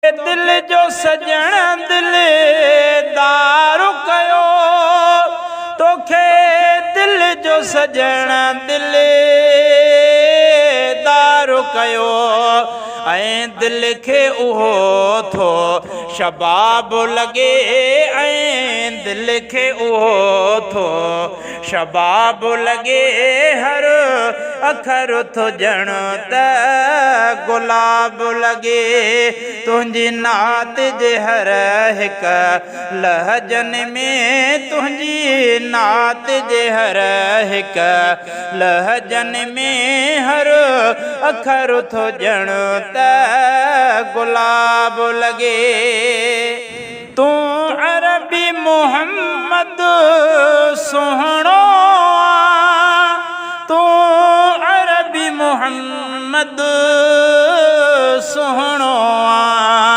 دل جو سڄڻ دلدار ڪيو، توکي دل جو سڄڻ دلدار ڪيو ۽ دل کي اهو ٿو شباب لڳي ۽ دل کي اهو ٿو شباب لڳي هر اکر ٿو ڄڻ ته گلاب لڳي تنهنجي نعت جي هر هڪ لهجن ۾ تنهنجي نعت جي هر هڪ لهجن ۾ هر اکر ٿو ڄڻ ته گلاب لڳي. تون عربي محمد سهڻو.